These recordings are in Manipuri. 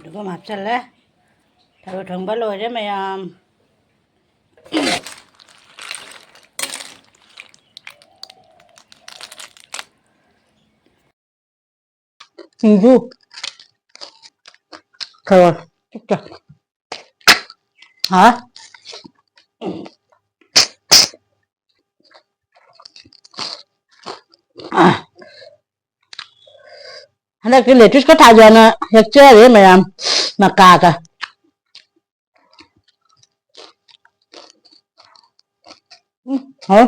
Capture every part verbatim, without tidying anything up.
ꯑꯗꯨꯒ ꯍꯥꯞꯆꯜꯂꯦ꯫ ꯊꯔꯣꯏ ꯊꯣꯡꯕ ꯂꯣꯏꯔꯦ ꯃꯌꯥꯝ꯫ ꯁꯤꯡꯖꯨ꯫ ꯊꯔꯣꯏ꯫ ꯍꯥ? ꯍꯟꯗꯛꯇꯤ lettuce ꯀ ꯊꯥꯖꯅ ꯍꯦꯛꯆꯔꯦ ꯃꯌꯥꯝ, ꯃꯀꯥꯒ꯫ ꯎꯝ, ꯍꯥꯎ꯫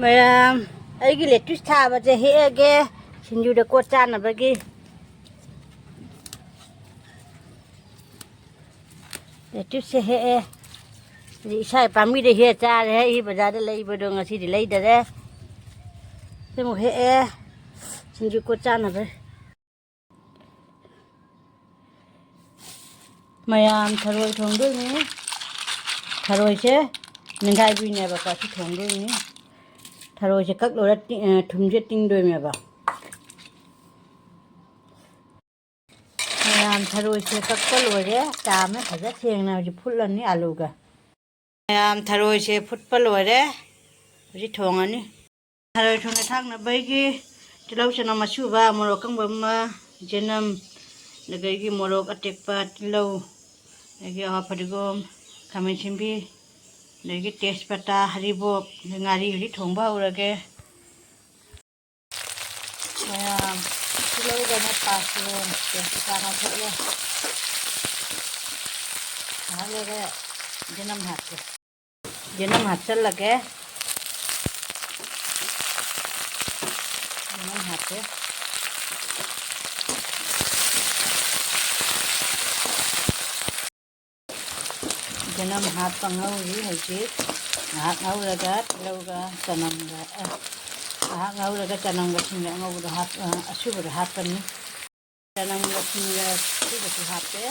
ꯃꯌꯥꯝ, ꯑꯩꯒꯤ lettuce ꯊꯥꯕꯁꯦ ꯍꯦꯛꯑꯒꯦ, ꯁꯤꯡꯖꯨꯗ ꯀꯣꯠ ꯆꯥꯅꯕꯒꯤ꯫ Lettuce ꯁꯦ ꯍꯦꯛꯑꯦ꯫ ꯍꯧꯖꯤꯛ ꯏꯁꯥꯒꯤ ꯄꯥꯝꯕꯤꯗ ꯍꯦꯛꯑ ꯆꯥꯔꯦ꯫ ꯑꯩ ꯕꯖꯥꯔꯗ ꯂꯩꯕꯗꯣ ꯉꯁꯤꯗꯤ ꯂꯩꯗꯔꯦ꯫ ꯁꯤꯃꯨꯛ ꯍꯦꯛꯑꯦ꯫ ꯁꯤꯡꯖꯨ ꯀꯣꯠ ꯆꯥꯅꯕ꯫ ꯃꯌꯥꯝ ꯊꯔꯣꯏ ꯊꯣꯡꯗꯣꯏꯅꯤ꯫ ꯊꯔꯣꯏꯁꯦ ꯅꯤꯡꯈꯥꯏꯕꯤꯅꯦꯕꯀꯣ ꯁꯤ ꯊꯣꯡꯗꯣꯏꯅꯤ꯫ ꯊꯔꯣꯏꯁꯦ ꯀꯛꯂꯣꯏꯔ ꯇꯤ-, ꯑ, ꯊꯨꯝꯁꯦ ꯇꯤꯡꯗꯣꯏꯅꯦꯕ꯫ ꯃꯌꯥꯝ ꯊꯔꯣꯏꯁꯦ ꯀꯛꯄ ꯂꯣꯏꯔꯦ꯫ ꯆꯥꯝꯃꯦ ꯐꯖ ꯁꯦꯡꯅ ꯍꯧꯖꯤꯛ ꯐꯨꯠꯂꯅꯤ ꯑꯂꯨꯒ꯫ ꯃꯌꯥꯝ ꯊꯔꯣꯏꯁꯦ ꯐꯨꯠꯄ ꯂꯣꯏꯔꯦ꯫ ꯍꯧꯖꯤꯛ ꯊꯣꯡꯉꯅꯤ꯫ ꯊꯔꯣꯏ ꯊꯣꯡꯕ ꯊꯥꯛꯅꯕꯒꯤ ꯇꯤꯜꯍꯧ ꯆꯅꯝ ꯑꯁꯨꯕ, ꯃꯣꯔꯣꯛ ꯑꯀꯪꯕ ꯑꯃ, ꯆꯅꯝ, ꯑꯗꯒꯤ ꯃꯣꯔꯣꯛ ꯑꯇꯦꯛꯄ, ꯇꯤꯜꯍꯧ, ꯑꯗꯒꯤ ꯍꯋꯥ ꯐꯗꯤꯒꯣꯝ, ꯈꯥꯃꯦꯟ ꯑꯁꯤꯟꯕꯤ, ꯑꯗꯒꯤ ꯇꯦꯖꯄꯇꯥ, ꯍꯔꯤꯕꯣꯞ, ꯑꯗꯩ ꯉꯥꯔꯤ ꯍꯧꯖꯤꯛ ꯊꯣꯡꯕ ꯍꯧꯔꯒꯦ꯫ ꯃꯌꯥꯝ ꯇꯤꯜꯍꯧꯒꯅꯦ ꯄꯥꯁ ꯇꯤꯜꯍꯧꯒꯅꯦ ꯇꯦꯖꯄꯇꯥ ꯉꯧꯊꯣꯛꯑꯦ꯫ ꯉꯥꯏꯍꯥꯛ ꯂꯩꯔꯒ ꯌꯦꯅꯝ ꯍꯥꯞꯀꯦ꯫ ꯌꯦꯅꯝ ꯍꯥꯞꯆꯜꯂꯒꯦ꯫ ꯌꯦꯅꯝ ꯍꯥꯞꯄꯦ꯫ ꯌꯦꯅꯝ ꯍꯥꯞꯄ ꯉꯧꯔꯤ ꯍꯧꯖꯤꯛ꯫ ꯉꯥꯏꯍꯥꯛ ꯉꯧꯔꯒ ꯇꯤꯜꯍꯧꯒ ꯆꯅꯝꯒ, ꯑ, ꯉꯥꯏꯍꯥꯛ ꯉꯧꯔꯒ ꯆꯅꯝꯒ ꯊꯨꯝꯒ ꯑꯉꯧꯕꯗꯣ ꯍꯥꯞ-, ꯑ, ꯑꯁꯨꯕꯗꯣ ꯍꯥꯞꯄꯅꯤ꯫ ꯆꯅꯝꯒ ꯊꯨꯝꯒ ꯑꯁꯨꯕꯁꯨ ꯍꯥꯞꯄꯦ꯫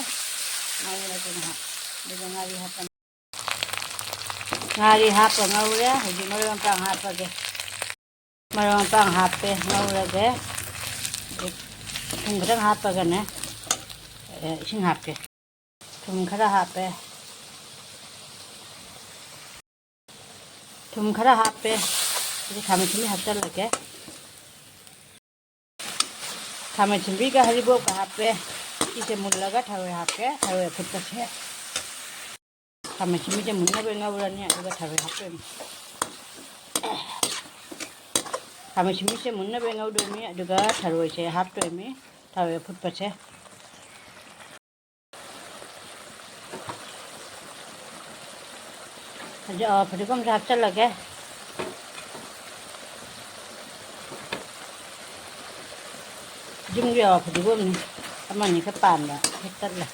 ꯉꯧꯔꯒ ꯉꯥꯏꯍꯥꯛ꯫ ꯑꯗꯨꯒ ꯉꯥꯔꯤ ꯍꯥꯞꯄꯅꯤ꯫ ꯉꯥꯔꯤ ꯍꯥꯞꯄ ꯉꯧꯔꯦ꯫ ꯍꯧꯖꯤꯛ ꯃꯔꯣꯏ ꯃꯄꯥꯡ ꯍꯥꯞꯄꯒꯦ꯫ ꯃꯔꯣꯏ ꯃꯄꯥꯡ ꯍꯥꯞꯄꯦ, ꯉꯧꯔꯒꯦ꯫ ꯊꯨꯝ ꯈꯤꯇꯪ ꯍꯥꯞꯄꯒꯅꯦ꯫ ꯏꯁꯤꯡ ꯍꯥꯞꯀꯦ꯫ ꯊꯨꯝ ꯈꯔ ꯍꯥꯞꯄꯦ꯫ ꯊꯨꯝ ꯈꯔ ꯍꯥꯞꯄꯦ꯫ ꯑꯗꯨ ꯈꯥꯃꯦꯟ ꯑꯁꯤꯟꯕꯤ ꯍꯥꯞꯆꯤꯜꯂꯒꯦ꯫ ꯈꯥꯃꯦꯟ ꯑꯁꯤꯟꯕꯤꯒ ꯍꯔꯤꯕꯣꯞꯀ ꯍꯥꯞꯄꯦ꯫ ꯁꯤꯁꯦ ꯃꯨꯜꯂꯒ ꯊꯔꯣꯏ ꯍꯥꯞꯀꯦ꯫ ꯊꯔꯣꯏ ꯑꯐꯨꯠꯄꯁꯦ꯫ ꯈꯥꯃꯦꯟ ꯑꯁꯤꯟꯕꯤꯁꯦ ꯃꯨꯟꯅꯕ ꯉꯧꯔꯅꯤ, ꯑꯗꯨꯒ ꯊꯔꯣꯏ ꯍꯥꯞꯇꯣꯏꯅꯤ꯫ ꯈꯥꯃꯦꯟ ꯑꯁꯤꯟꯕꯤꯁꯦ ꯃꯨꯟꯅꯕ ꯉꯧꯗꯣꯏꯅꯤ, ꯑꯗꯨꯒ ꯊꯔꯣꯏꯁꯦ ꯍꯥꯞꯇꯣꯏꯅꯤ, ꯊꯔꯣꯏ ꯑꯐꯨꯠꯄꯁꯦ꯫ ꯍꯧꯖꯤꯛ, ꯑ, ꯐꯗꯤꯒꯣꯝꯁꯦ ꯍꯥꯞꯆꯤꯜꯂꯒꯦ꯫ ꯌꯨꯝꯒꯤ, ꯑ, ꯐꯗꯤꯒꯣꯝꯅꯤ, ꯑꯃꯅꯤ ꯈꯛ ꯄꯥꯟꯕ ꯍꯦꯛꯇꯠꯂꯦ꯫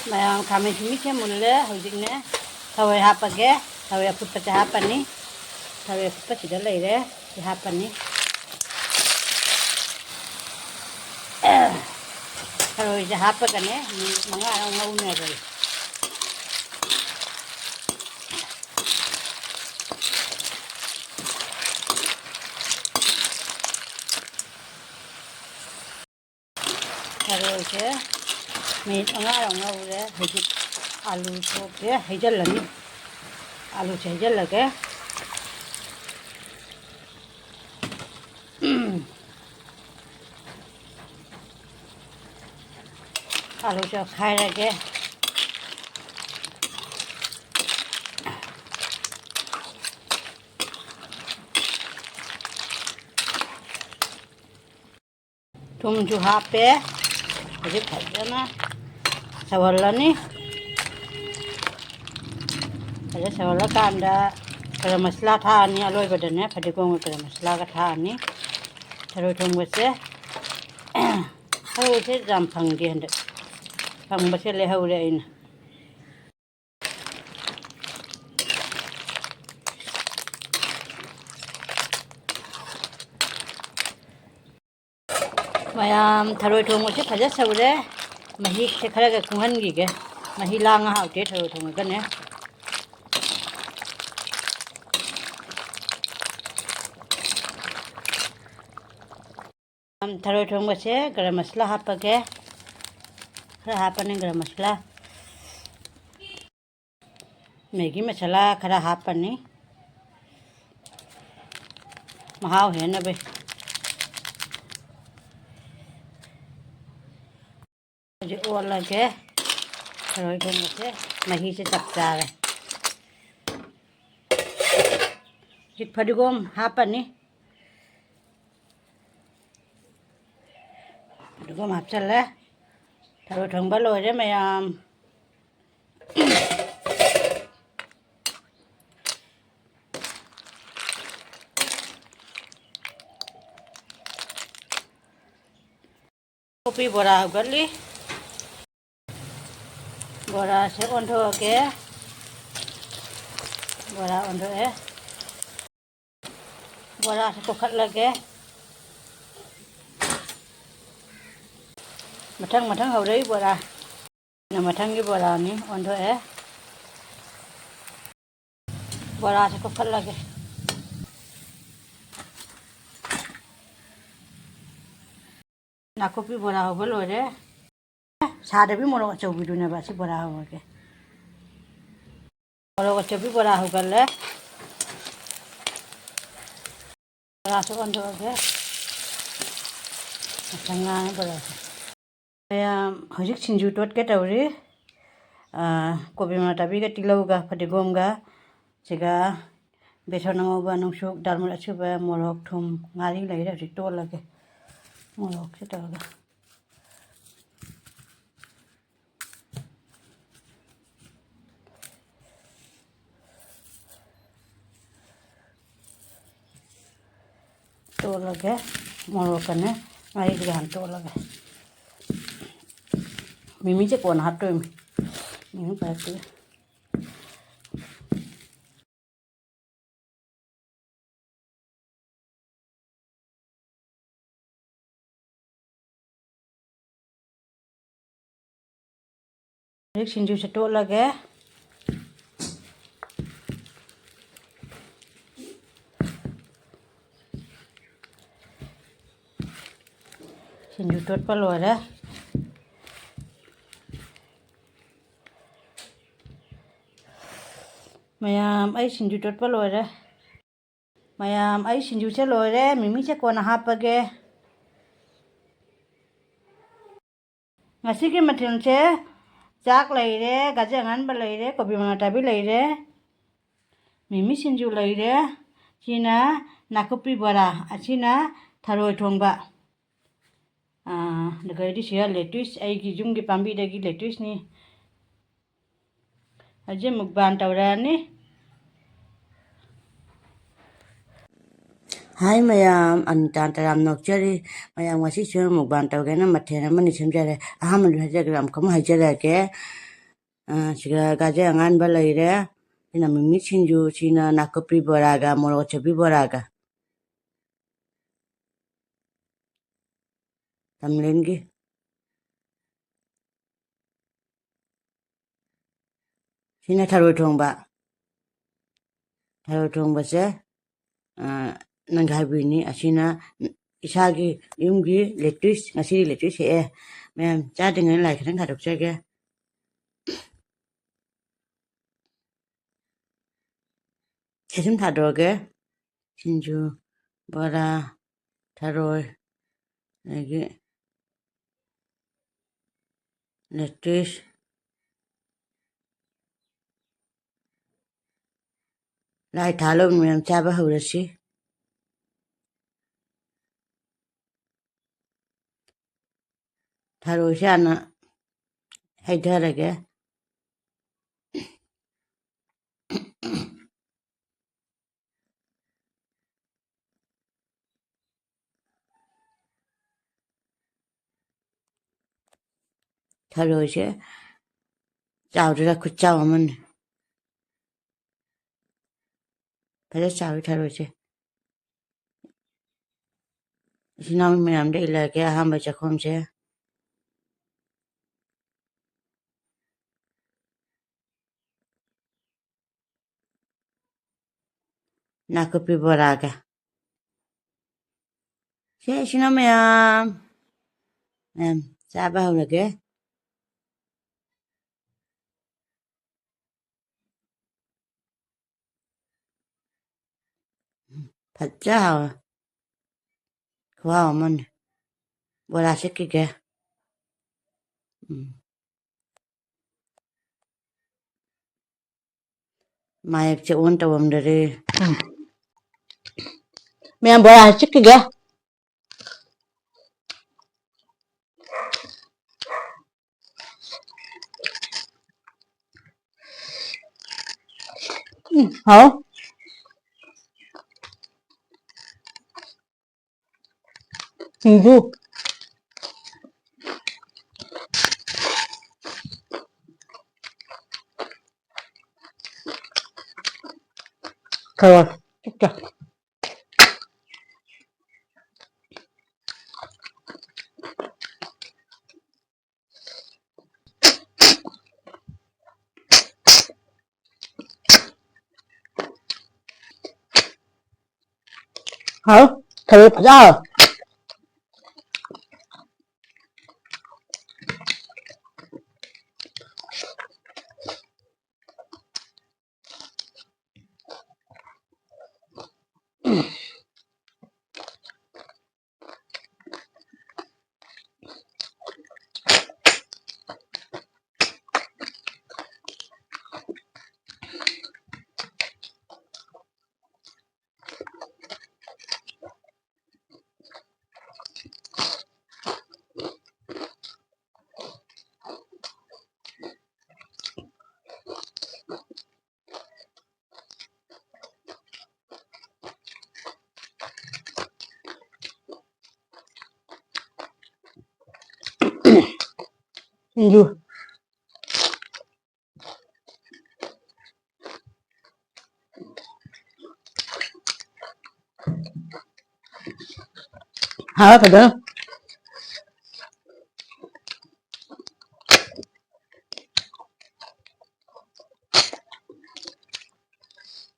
ꯃꯌꯥꯝ, ꯈꯥꯃꯦꯟ ꯑꯁꯤꯟꯕꯤꯁꯦ ꯃꯨꯜꯂꯦ꯫ ꯍꯧꯖꯤꯛꯅꯦ ꯊꯔꯣꯏ ꯍꯥꯞꯄꯒꯦ꯫ ꯊꯔꯣꯏ ꯑꯐꯨꯠꯄꯁꯦ ꯍꯥꯞꯄꯅꯤ꯫ ꯊꯔꯣꯏ ꯑꯐꯨꯠꯄꯁꯤꯗ ꯂꯩꯔꯦ꯫ ꯁꯤ ꯍꯥꯞꯄꯅꯤ꯫ ꯊꯔꯣꯏꯁꯦ ꯍꯥꯞꯄꯒꯅꯦ ꯃꯤꯅꯤꯠ ꯃꯉꯥꯔ ꯉꯧꯅꯕꯅꯤ꯫ ꯊꯔꯣꯏꯁꯦ ꯃꯤꯅꯤꯠ ꯃꯉꯥꯔꯣꯝ ꯉꯧꯔꯦ꯫ ꯍꯧꯖꯤꯛ ꯑꯥꯂꯨ ꯁꯣꯛꯁꯦ ꯍꯩꯖꯤꯜꯂꯅꯤ꯫ ꯑꯥꯂꯨꯁꯦ ꯍꯩꯖꯤꯜꯂꯒꯦ꯫ ꯑꯥꯂꯨꯁꯦ ꯑꯣꯠꯈꯥꯏꯔꯒꯦ꯫ ꯊꯨꯝꯁꯨ ꯍꯥꯞꯄꯦ꯫ ꯍꯧꯖꯤꯛ ꯐꯖꯅ ꯁꯧꯍꯜꯂꯅꯤ꯫ ꯐꯖꯅ ꯁꯧꯍꯜꯂꯀꯥꯟꯗ ꯒꯔꯝ ꯃꯁꯂꯥ ꯊꯥꯛꯑꯅꯤ꯫ ꯑꯂꯣꯏꯕꯗꯅꯦ ꯐꯗꯤꯒꯣꯝꯒ ꯒꯔꯝ ꯃꯁꯂꯥꯒ ꯊꯥꯛꯑꯅꯤ꯫ ꯊꯔꯣꯏ ꯊꯣꯡꯕꯁꯦ ꯊꯔꯣꯏꯁꯦ ꯌꯥꯝ ꯐꯪꯗꯦ ꯍꯟꯗꯛ꯫ ꯐꯪꯕꯁꯦ ꯂꯩꯍꯧꯔꯦ ꯑꯩꯅ꯫ ꯃꯌꯥꯝ, ꯊꯔꯣꯏ ꯊꯣꯡꯕꯁꯦ ꯐꯖ ꯁꯧꯔꯦ꯫ ꯃꯍꯤꯁꯦ ꯈꯔꯒ ꯀꯨꯡꯍꯟꯈꯤꯒꯦ꯫ ꯃꯍꯤ ꯂꯥꯡꯉ ꯍꯥꯎꯇꯦ ꯊꯔꯣꯏ ꯊꯣꯡꯉꯒꯅꯦ꯫ ꯊꯔꯣꯏ ꯊꯣꯡꯕꯁꯦ ꯒꯔꯝ ꯃꯁꯥꯂꯥ ꯍꯥꯞꯄꯒꯦ꯫ ꯈꯔ ꯍꯥꯞꯄꯅꯤ ꯒꯔꯝ ꯃꯁꯥꯂꯥ꯫ ꯃꯦꯒꯤ ꯃꯁꯥꯂꯥ ꯈꯔ ꯍꯥꯞꯄꯅꯤ꯫ ꯃꯍꯥꯎ ꯍꯦꯟꯅꯕꯩ꯫ ꯍꯧꯖꯤꯛ ꯑꯣꯜꯂꯒꯦ꯫ ꯊꯔꯣꯏ ꯊꯣꯡꯕꯁꯦ ꯃꯍꯤꯁꯦ ꯆꯞ ꯆꯥꯔꯦ꯫ ꯍꯧꯖꯤꯛ ꯐꯗꯤꯒꯣꯝ ꯍꯥꯞꯄꯅꯤ꯫ ꯐꯗꯤꯒꯣꯝ ꯍꯥꯞꯆꯜꯂꯦ꯫ ꯊꯔꯣꯏ ꯊꯣꯡꯕ ꯂꯣꯏꯔꯦ ꯃꯌꯥꯝ꯫ ꯀꯣꯕꯤ ꯕꯣꯔꯥ ꯍꯧꯒꯠꯂꯤ꯫ ꯕꯣꯔꯥꯁꯦ ꯑꯣꯟꯊꯣꯛꯑꯒꯦ꯫ ꯕꯣꯔꯥ ꯑꯣꯟꯊꯣꯛꯑꯦ꯫ ꯕꯣꯔꯥꯁꯦ ꯀꯣꯠꯈꯠꯂꯒꯦ꯫ ꯃꯊꯪ ꯃꯊꯪ ꯍꯧꯔꯛꯏ ꯕꯣꯔꯥ꯫ ꯃꯊꯪꯒꯤ ꯕꯣꯔꯥꯅꯤ ꯑꯣꯟꯊꯣꯛꯑꯦ꯫ ꯕꯣꯔꯥꯁꯦ ꯀꯣꯠꯈꯠꯂꯒꯦ꯫ ꯅꯥꯀꯨꯞꯄꯤ ꯕꯣꯔꯥ ꯍꯧꯕ ꯂꯣꯏꯔꯦ꯫ ꯁꯥꯗꯕꯤ ꯃꯣꯔꯣꯛ ꯑꯆꯧꯕꯤꯗꯨꯅꯦꯕ ꯑꯁꯤ ꯕꯣꯔꯥ ꯍꯧꯔꯒꯦ꯫ ꯃꯣꯔꯣꯛ ꯑꯆꯧꯕꯤ ꯕꯣꯔꯥ ꯍꯧꯒꯠꯂꯦ꯫ ꯕꯣꯔꯥꯁꯨ ꯑꯣꯟꯊꯣꯛꯑꯒꯦ꯫ ꯉꯥꯡꯁꯪ ꯉꯥꯡꯉꯦ ꯕꯣꯔꯥꯁꯦ꯫ ꯃꯌꯥꯝ ꯍꯧꯖꯤꯛ ꯁꯤꯡꯖꯨ ꯇꯣꯠꯀꯦ ꯇꯧꯔꯤ꯫ ꯑꯥ, ꯀꯣꯕꯤ ꯃꯅꯥ ꯇꯥꯕꯤꯒ ꯇꯤꯜꯍꯧꯒ ꯐꯗꯤꯒꯣꯝꯒ ꯁꯤꯒ ꯕꯦꯁꯣꯟ ꯑꯉꯧꯕ, ꯅꯨꯡꯁꯨꯛ, ꯗꯥꯜꯃꯨꯠ ꯑꯁꯨꯕ, ꯃꯣꯔꯣꯛ, ꯊꯨꯝ, ꯉꯥꯔꯤ ꯂꯩꯔꯦ꯫ ꯍꯧꯖꯤꯛ ꯇꯣꯠꯂꯒꯦ ꯃꯣꯔꯣꯛꯁꯦ ꯇꯧꯔꯒ꯫ ꯇꯣꯠꯂꯒꯦ꯫ ꯃꯣꯔꯣꯛꯀꯅꯦ ꯉꯥꯔꯤꯗꯨꯒ ꯍꯥꯟꯅ ꯇꯣꯠꯂꯒꯦ꯫ ꯃꯤꯃꯤꯁꯦ ꯀꯣꯟꯅ ꯍꯥꯞꯇꯣꯏꯅꯤ꯫ ꯃꯤꯃꯤ ꯄꯥꯏꯔꯛꯇꯣꯏꯅꯤ꯫ ꯍꯧꯖꯤꯛ ꯁꯤꯡꯖꯨꯁꯦ ꯇꯣꯠꯂꯒꯦ꯫ ꯁꯤꯡꯖꯨ ꯇꯣꯠꯄ ꯂꯣꯏꯔꯦ꯫ ꯃꯌꯥꯝ, ꯑꯩ ꯁꯤꯡꯖꯨ ꯇꯣꯠꯄ ꯂꯣꯏꯔꯦ꯫ ꯃꯌꯥꯝ, ꯑꯩ ꯁꯤꯡꯖꯨꯁꯦ ꯂꯣꯏꯔꯦ꯫ ꯃꯤꯃꯤꯁꯦ ꯀꯣꯟꯅ ꯍꯥꯞꯄꯒꯦ꯫ ꯉꯁꯤꯒꯤ ꯃꯊꯦꯜꯁꯦ ꯆꯥꯛ ꯂꯩꯔꯦ, ꯒꯖꯔ ꯑꯉꯥꯟꯕ ꯂꯩꯔꯦ, ꯀꯣꯕꯤ ꯃꯅꯥ ꯇꯥꯕꯤ ꯂꯩꯔꯦ, ꯃꯤꯃꯤ ꯁꯤꯡꯖꯨ ꯂꯩꯔꯦ꯫ ꯁꯤꯅ ꯅꯥꯀꯨꯞꯄꯤ ꯕꯣꯔꯥ, ꯑꯁꯤꯅ ꯊꯔꯣꯏ ꯊꯣꯡꯕ꯫ ꯑꯥ, ꯑꯗꯨꯒ ꯑꯩꯗꯤ ꯁꯤꯗ ꯂꯦꯇꯨꯁ, ꯑꯩꯒꯤ ꯌꯨꯝꯒꯤ ꯄꯥꯝꯕꯤꯗꯒꯤ ꯂꯦꯇꯨꯁꯅꯤ꯫ ꯍꯧꯖꯤꯛ ꯃꯨꯛꯕꯥꯡ ꯇꯧꯔꯛꯑꯅꯤ꯫ ꯍꯥꯏ ꯃꯌꯥꯝ, ꯑꯅꯤꯇꯥ ꯇꯔꯥꯝ ꯅꯣꯛꯆꯔꯤ꯫ ꯃꯌꯥꯝ, ꯉꯁꯤꯁꯨ ꯃꯨꯛꯕꯥꯡ ꯇꯧꯒꯦꯅ ꯃꯊꯦꯜ ꯑꯃꯅꯤ ꯁꯦꯝꯖꯔꯦ꯫ ꯑꯍꯥꯟꯕꯗ ꯍꯥꯏꯖꯔꯒꯦ, ꯑꯃꯨꯛꯀ ꯑꯃꯨꯛ ꯍꯥꯏꯖꯔꯛꯑꯒꯦ꯫ ꯑ, ꯁꯤꯒ ꯒꯖꯔ ꯑꯉꯥꯟꯕ ꯂꯩꯔꯦ꯫ ꯁꯤꯅ ꯃꯤꯃꯤ ꯁꯤꯡꯖꯨ, ꯁꯤꯅ ꯅꯥꯀꯨꯞꯄꯤ ꯕꯣꯔꯥꯒ ꯃꯣꯔꯣꯛ ꯑꯆꯧꯕꯤ ꯕꯣꯔꯥꯒ꯫ ꯇꯝꯂꯦꯟꯒꯤ꯫ ꯁꯤꯅ ꯊꯔꯣꯏ ꯊꯣꯡꯕ꯫ ꯊꯔꯣꯏ ꯊꯣꯡꯕꯁꯦ, ꯑ, ꯅꯪꯒ ꯍꯥꯏꯕꯤꯅꯤ꯫ ꯑꯁꯤꯅ ꯏꯁꯥꯒꯤ ꯌꯨꯝꯒꯤ ꯂꯦꯇꯨꯁ, ꯉꯁꯤꯒꯤ ꯂꯦꯇꯨꯁ ꯍꯦꯛꯑꯦ꯫ ꯃꯌꯥꯝ ꯆꯥꯗ꯭ꯔꯤꯉꯩꯗ ꯂꯥꯏ ꯈꯤꯇꯪ ꯊꯥꯗꯣꯛꯆꯒꯦ꯫ ꯁꯤ ꯁꯨꯝ ꯊꯥꯗꯣꯛꯑꯒꯦ꯫ ꯁꯤꯡꯖꯨ, ꯕꯣꯔꯥ, ꯊꯔꯣꯏ, ꯑꯗꯒꯤ ꯂꯦꯇꯨꯁ꯫ ꯂꯥꯏ ꯊꯥꯂꯣ ꯃꯌꯥꯝ, ꯆꯥꯕ ꯍꯧꯔꯁꯤ꯫ ꯊꯔꯣꯏꯁꯦ ꯍꯥꯟꯅ ꯍꯩꯊꯔꯒꯦ꯫ ꯊꯔꯣꯏꯁꯦ ꯆꯥꯎꯗ꯭ꯔꯥ? ꯈꯨꯠꯆꯥꯎ ꯑꯃꯅꯤ꯫ ꯐꯖ ꯆꯥꯎꯋꯤ ꯊꯔꯣꯏꯁꯦ꯫ ꯏꯆꯤꯟ ꯏꯅꯥꯎ ꯃꯌꯥꯝꯗ ꯏꯜꯂꯛꯑꯒꯦ ꯑꯍꯥꯟꯕ ꯆꯥꯛꯈꯨꯝꯁꯦ꯫ ꯅꯥꯀꯨꯞꯄꯤ ꯕꯣꯔꯥꯒ꯫ ꯁꯦ, ꯏꯆꯤꯟ ꯏꯅꯥꯎ ꯃꯌꯥꯝ, ꯃꯌꯥꯝ ꯆꯥꯕ ꯍꯧꯔꯒꯦ꯫ ꯐꯖ ꯍꯥꯎꯋꯦ꯫ ꯈꯨꯍꯥꯎ ꯑꯃꯅꯤ꯫ ꯕꯣꯔꯥ ꯁꯤꯠꯈꯤꯒꯦ꯫ ꯎꯝ꯫ ꯃꯥꯌꯦꯞꯁꯦ ꯑꯣꯟ ꯇꯧꯔꯝꯗꯔꯦ꯫ ꯎꯝ꯫ ꯃꯌꯥꯝ ꯕꯣꯔꯥ ꯁꯤꯠꯈꯤꯒꯦ꯫ ꯎꯝ, ꯍꯥꯎ꯫ ꯁꯤꯡꯖꯨ꯫ ꯈꯔ ꯆꯤꯛꯇ꯫ ꯍꯥꯎ, ꯊꯔꯣꯏ ꯐꯖ ꯍꯥꯎ꯫ ꯁꯤꯡꯖꯨ꯫ ꯍꯥꯎꯔꯛꯀꯗ꯭ꯔꯣ?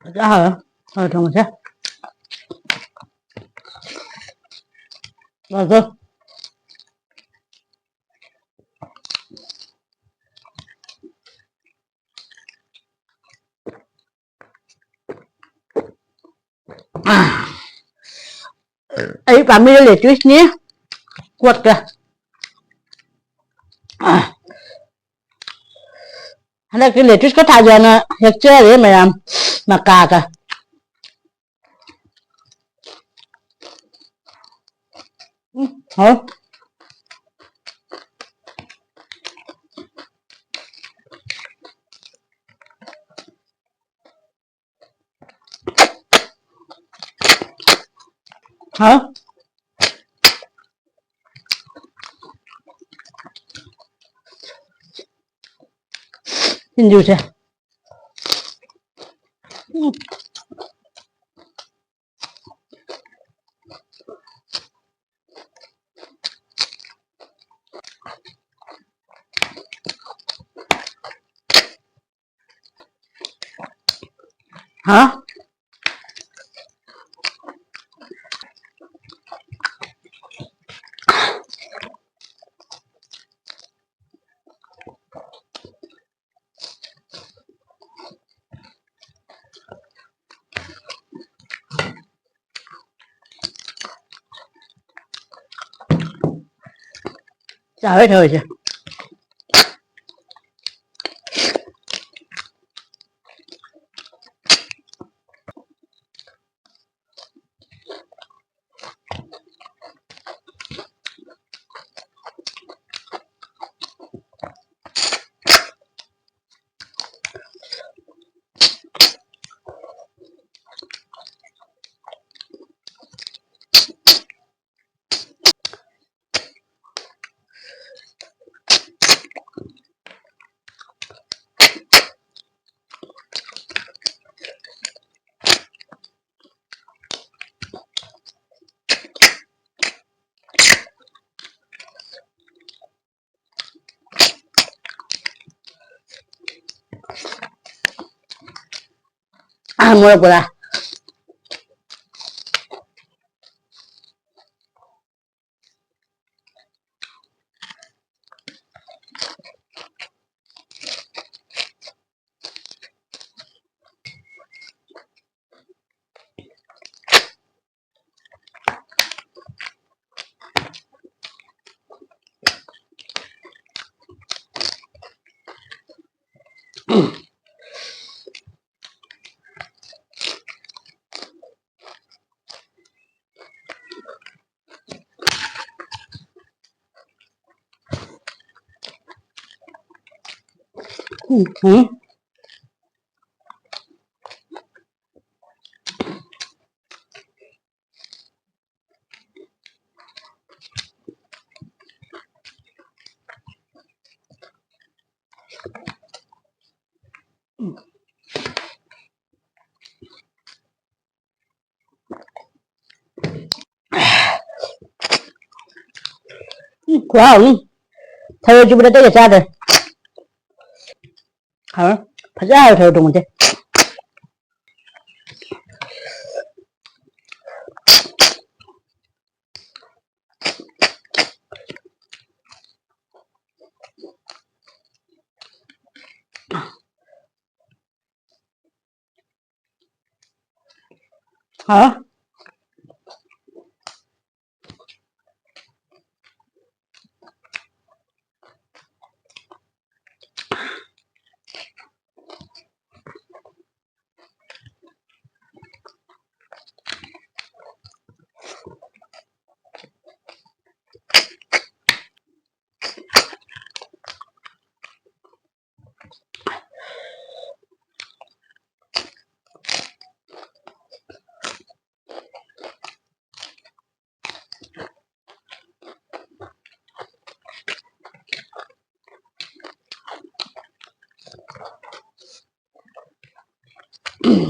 ꯐꯖ ꯍꯥꯎꯔꯦ ꯊꯔꯣꯏ ꯊꯣꯡꯕꯁꯦ꯫ ꯂꯣꯏꯈ꯭ꯔꯦ꯫ ꯑꯩ ꯄꯥꯝꯕꯤꯗ ꯂꯦꯇ꯭ꯌꯨꯁꯅꯤ, ꯀꯣꯠꯀ꯫ ꯍꯟꯗꯛꯇꯤ ꯂꯦꯇ꯭ꯌꯨꯁꯀ ꯊꯥꯖꯅ ꯍꯦꯛꯆꯔꯦ ꯃꯌꯥꯝ, ꯃꯀꯥꯒ꯫ ꯎꯝ, ꯍꯥꯎ꯫ ꯍꯥꯎ꯫ ꯁꯤꯡꯖꯨꯁꯦ꯫ ꯎꯝ꯫ ꯍꯥ? ꯆꯥꯕꯩ ꯊꯧꯔꯤꯁꯦ꯫ ꯑꯥ, ꯃꯣꯔꯣꯛ ꯕꯣꯔꯥ꯫ ꯎꯝ, ꯎꯝ꯫ ꯎꯝ, ꯈꯨꯍꯥꯎ ꯑꯃ꯫ ꯊꯔꯣꯏ ꯆꯨꯞꯄꯗ ꯑꯇꯩꯒ ꯆꯥꯗ꯭ꯔꯦ꯫ ꯍꯥꯎꯔꯦ꯫ ꯐꯖꯅ ꯍꯥꯎꯔꯦ ꯊꯔꯣꯏ ꯊꯣꯡꯕꯁꯦ꯫ ꯍꯥꯎꯔꯦ꯫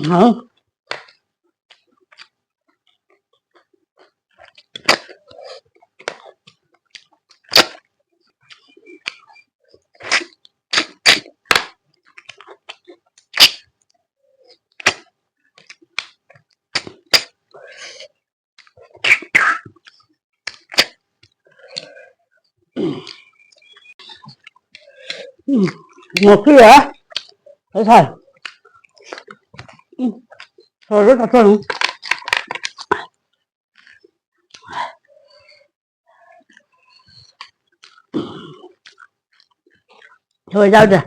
ꯍꯥꯎ꯫ ꯎꯝ, ꯉꯁꯤ ꯌꯥ꯫ ꯑꯩ ꯁꯥꯏ꯫ ꯎꯝ, ꯁꯣꯏꯔ ꯆꯠꯊꯣꯛꯑꯅꯤ꯫ ꯊꯔꯣꯏ ꯆꯥꯕꯗ꯫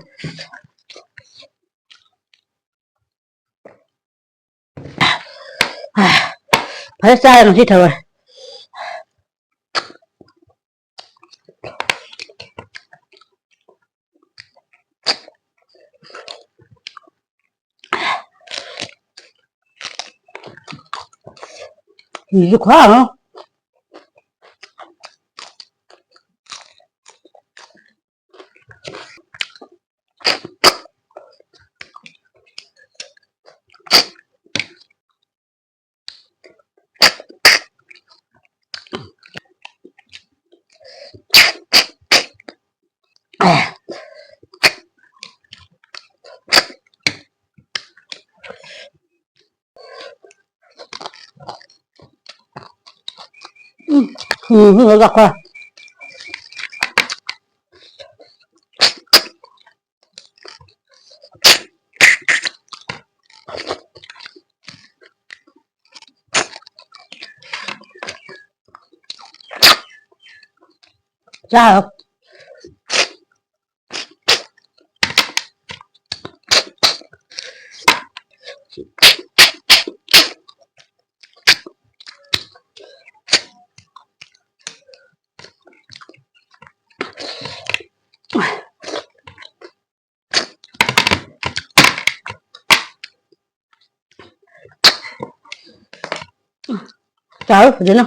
ꯐꯖ ꯆꯥꯔꯦ ꯉꯁꯤ ꯊꯔꯣꯏ꯫ ꯐꯤꯁꯨ ꯈ꯭ꯋꯥꯡ ꯑꯃ꯫ ꯎꯝ, ꯎꯝ, ꯎꯝ, ꯂꯥꯛꯈ꯭ꯔꯦ꯫ ꯆꯥꯔꯣ꯫ ꯆꯥꯔꯣ ꯐꯖꯅ꯫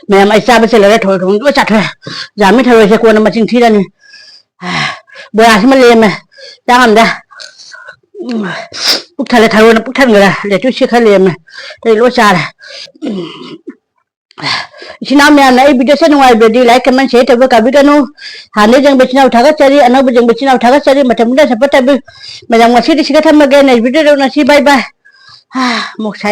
ꯃꯌꯥꯝ, ꯑꯩ ꯆꯥꯕꯁꯦ ꯂꯣꯏꯔꯦ, ꯊꯔꯣꯏ ꯊꯣꯡꯕ ꯂꯣꯏ ꯆꯥꯊꯣꯛꯑꯦ꯫ ꯖꯥꯃꯤ ꯊꯔꯣꯏꯁꯦ ꯀꯣꯟꯅ ꯃꯁꯤꯡ ꯊꯤꯔꯅꯤ꯫ ꯕꯣꯔꯥꯁꯤꯃ ꯂꯦꯝꯃꯦ, ꯆꯥ ꯉꯝꯗꯦ꯫ ꯎꯝ, ꯄꯨꯛ ꯊꯜꯂꯦ, ꯊꯔꯣꯏꯅ ꯄꯨꯛ ꯊꯟꯈ꯭ꯔꯦ꯫ ꯂꯦꯇꯨꯁꯁꯦ ꯈꯔ ꯂꯦꯝꯃꯦ, ꯑꯇꯩ ꯂꯣꯏ ꯆꯥꯔꯦ꯫ ꯎꯝ, ꯏꯆꯤꯟ ꯏꯅꯥꯎ ꯃꯌꯥꯝꯅ ꯑꯩ video ꯁꯦ ꯅꯨꯡꯉꯥꯏꯕꯗꯤ like, comment, share ꯇꯧꯕ ꯀꯥꯕꯤꯒꯅꯨ꯫ ꯍꯥꯟꯅ ꯌꯦꯡꯕ ꯏꯆꯤꯟ ꯏꯅꯥꯎ ꯊꯥꯒꯠꯆꯔꯤ, ꯑꯅꯧꯕ ꯌꯦꯡꯕ ꯏꯆꯤꯟ ꯏꯅꯥꯎ ꯊꯥꯒꯠꯆꯔꯤ꯫ ꯃꯇꯝ ꯄꯨꯝꯅꯃꯛ support ꯇꯧꯕꯤꯌꯨ꯫ ꯃꯌꯥꯝ, ꯉꯁꯤꯗꯤ ꯁꯤꯒ ꯊꯝꯃꯒꯦ꯫ Next video ꯗ ꯎꯅꯁꯤ꯫ Bye bye꯫ ꯍꯥ, ꯑꯃꯨꯛ ꯁꯥꯏ꯫